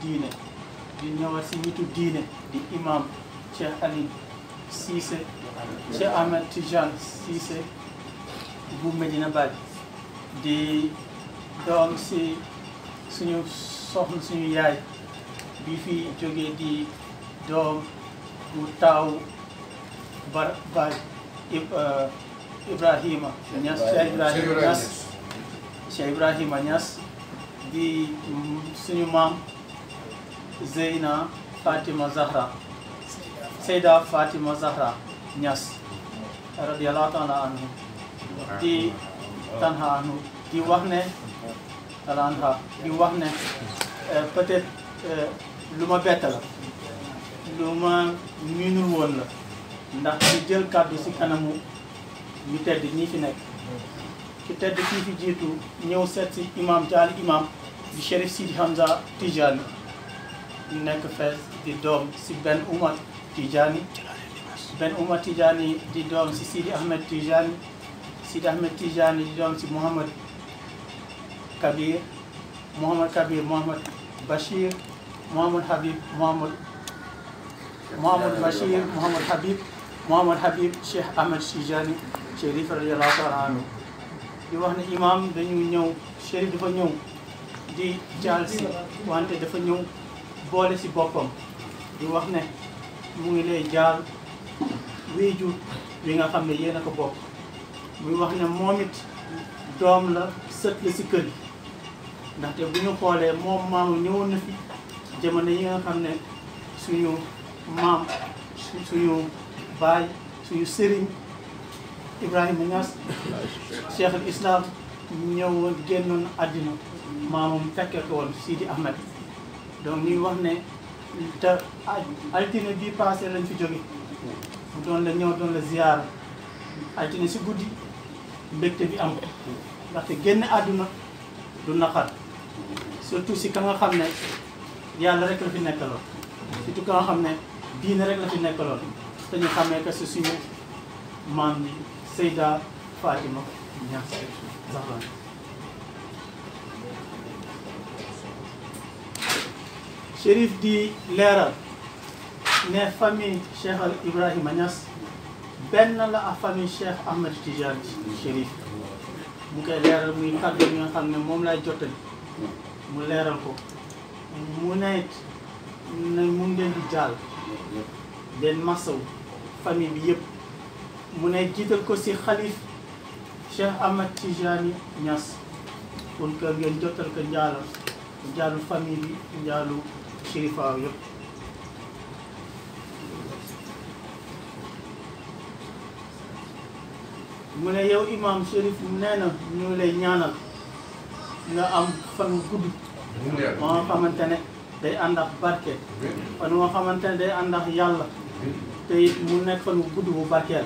diine di ñëwaat si nitu diine di imam Cheikh Ali Cissé Cheikh Ahmed Tidiane Cissé bu Medina Baye di doom si suñu soxna suñu yaay bi fi jógee di doom bu taaw Baye Ibrahima Niass Cheikh Ibrahima Niass di suñu maam Zeyna Fatima Zahra Seyda Fatima Zahra Niass radiyallahu ta'ala anhu di tanha anhu di wax ne talanha di wax ne peut-être lu ma bett la lu ma miinul woon la ndax di jël kàddu si kanamu ñu tedd ñii fi nekk ki tedd kii fi jiitu ñëw seet si imam jaal imam di Chérif Sidi Hamza Tijani ñu nekk fees di doom si Ben Oumar Tijani Ben Oumar Tijani di doom si Sidi Ahmed Tijani Sidi Ahmed Tijani di doom si Mouhamad Kabir Mouhamad Bachir Mouhamad Habib Mouhamad Habib Cheikh Ahmed Tijani Chérif radiyallahu ta'ala anhu di wax ne imam dañu ñëw Chérif dafa ñëw di jaal si wante dafa ñëw boole si boppam di wax ne mu ngi lay jaal wéyjur wi nga xam ne yéen a ko bokk muy wax ne moom it doom la sët la si kër gi ndaxte bu ñu xoolee moom maamu ñëwoon na fi jamono yi nga xam ne suñu maam suñu baay suñu sëriñ Ibrahima Niass Cheikh al Islam ñëwoon génnoon àddina maamam fekkee ko woon Sidi Ahmed donc ñuy wax ne te altine bii passé lañ fi jóge mu doon la ñëw doon la ziyaara altine si guddi mbégte bi am ndaxte génn àdduna du naqar surtout si ka nga xam ne yàlla rek la fi nekkaloon surtout ka nga xam ne diine rek la fi nekkaloon te ñu xamee que si suñu maam bi Seyda Fatima Niass Zahra Chérif di leeral ne famille Cheikh al Ibrahima Niass benn la ak famille Cheikh Ahmed Tidiane Chérif mu koy leeral muy kàddu yi nga xam ne moom lay jottali mu leeral ko mu ne mu ngi leen di jaal leen masaw famille bi yëpp mu ne jiital ko si xalif Cheikh Ahmed Tidiane Niass pour que ngeen jottal ko njaalu famille bi njaalu Chérifaaw yëpp mu ne yow imam Chérif nee na ñu lay ñaanal nga am fan gudd moo xamante ne day ànd ak barke fan moo xamante ne day ànd ak yàlla te it mu nekk fan gudd bu barkeel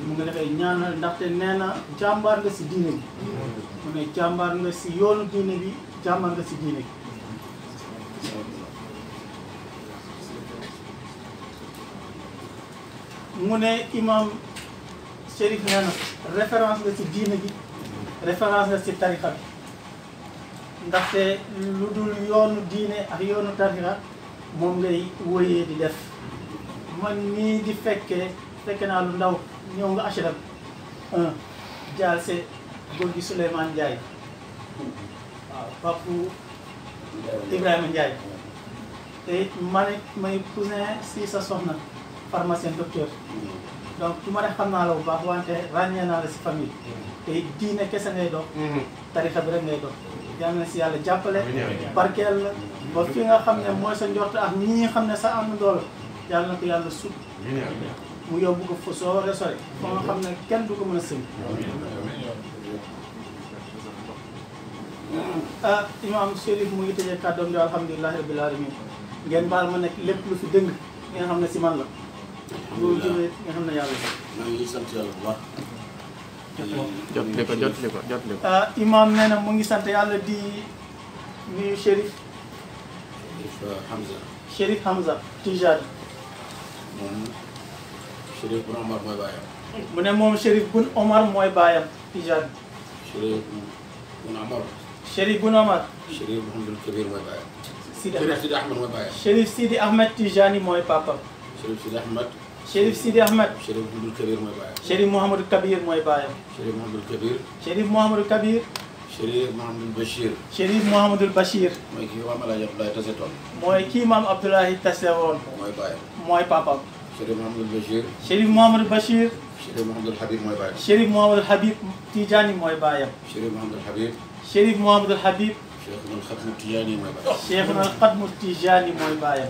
mu ngi dafay ñaanal ndaxte nee na jàmbaar nga si diine bi mu ne jàmbaar nga si yoonu diine bi jàmbaar nga si diine bi mu ne imam Chérif nee na référence nga ci diine bi référence nga ci tarixa bi ndaxte lu dul yoonu diine ak yoonu tarixa moom ngay wóyee di def man nii di fekke naa lu ndaw ñëw nga HLM 1 jaal se góor gi Souleymane Ndiaye waaw papu Ibrahima Ndiaye te may cousin si sa soxna pharmacien docteur donc tu ma ne xam naa la bu baax wante ràññee naa la si famille te diine kese ngay dox tarixa bi rek ngay dox yal na si yàlla jàppale barkeel la ba fi nga xam ne mooy sa njort ak ñi xam ne sa am dool yàlla na ko yàlla sut mu yóbbu ko fa sore sore fa nga xam ne kenn du ko mën a sëñ imam Chérif mu ngi tëjee kàddoom di alhamdulilahi rabbil alamin ngeen baal ma nekk lépp lu fi dëng nga xam ne si man la loolu jëlee nga xam ne yàlla maa ngi sant yàlla bu baax. jotli ko. imam nee na mu ngi sant yàlla di nuyu Chérif. Hamza. Chérif Hamza Tijani. moom Chérif Bun Omar mooy baayam. mu ne moom Chérif Bun Omar mooy baayam Tijani. Chérif Bun Omar. Chérif Bun Omar. Chérif Mouhamadul Kabir mooy baayam. Sidi Sidi Ahmed mooy baayam. Chérif Sidi Ahmed Tijani mooy papam. Chérif Sidi Ahmed. Chérif Sidi Ahmed. Chérif Mouhamadou Kabir mooy baayam. Chérif Mouhamadou Kabir mooy baayam. Chérif Mouhamadou Kabir. Chérif Mouhamadou Kabir. Chérif Mouhamadou Bachir. Chérif Mouhamadou Bachir. mooy kii maam El Hadj Abdoulaye tase toon. mooy kii maam Abdoulaye tase woon. mooy baayam. mooy papam. Chérif Mouhamadou Bachir. Chérif Mouhamadou Bachir. Chérif Mouhamadou Habib mooy baayam. Chérif Mouhamadou Habib Tijani mooy baayam. Chérif Mouhamadou Habib. Chérif Mouhamadou Habib. Cheikhul Khatmu Tijani mooy baayam. Cheikhul Khatmu Tijani mooy baayam.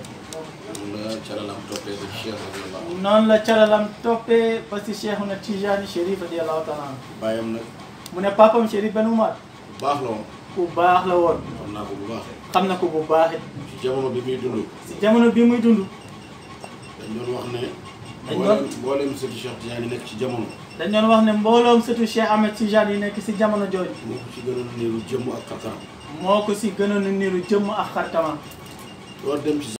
noonu la caralam toppee ba Cheikh radiyallahu. noonu la caralam toppee ba si Cheikhuna Tijani Chérif radiyallahu taala anhu. baayam nag. mu ne papam Chérif Ben Oumar. bu baax la woon. ku baax la woon. xam naa ko bu baax. xam na ko bu baax it. ci jamono bi muy dund. si jamono bi muy dund. dañ doon wax ne. dañ doon mboolem sëtu Cheikh Tidiane yi nekk ci jamono. dañ doon wax ne mbooloom sëtu Cheikh Ahmed Tijani yi nekk si jamono jooju. moo ko ci gënoon niiru jëmm ak xarkanam. moo ko si gënoon a niru jëmm ak xarkanam. doo dem ci